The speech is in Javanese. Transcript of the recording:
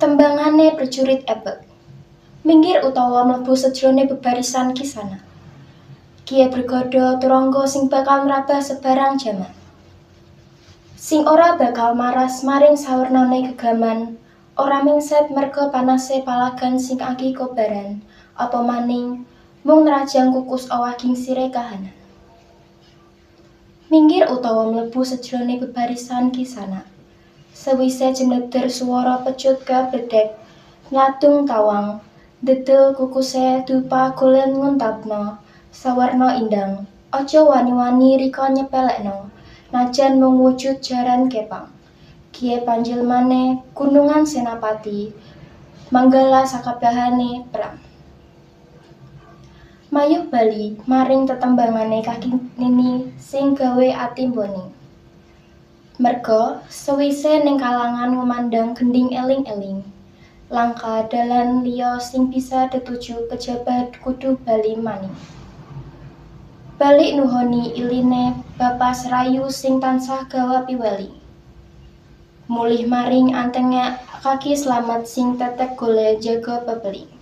Tembangane prejurit ebeg. Minggir utawa mlebu sejrone bebarisan Kisana. Kiye bregada turangga sing bakal nrabah sebarang jaman. Sing ora bakal maras maring sawernane gegaman, ora mingset merga panase palagan sing agi kobaran, apa maning mung nrajang kukus owah gingsire kahanan. Minggir utawa mlebu sejrone bebarisan Kisana. Sewise jemleder swara pecut kabledhek, mladung tawang, ndedel kukuse dupa golen nguntapna sawerna indang. Aja wani-wani rika nyepelekna, najan mung wujud jaran kepang. Kiye panjilmane gunungan senapati, manggala sakabehane perang. Mayuh bali maring tetembangane kaki Nini sing gawe ati mboning. Merga sewise ning kalangan ngumandhang gendhing eling-eling. Langka dalan liya sing bisa dituju kejaba kudu bali maning. Balik nuhoni iline Bapa Serayu sing tansah gawa piweling. Mulih maring antenge Kaki Slamet sing tetek gole njaga pepeling.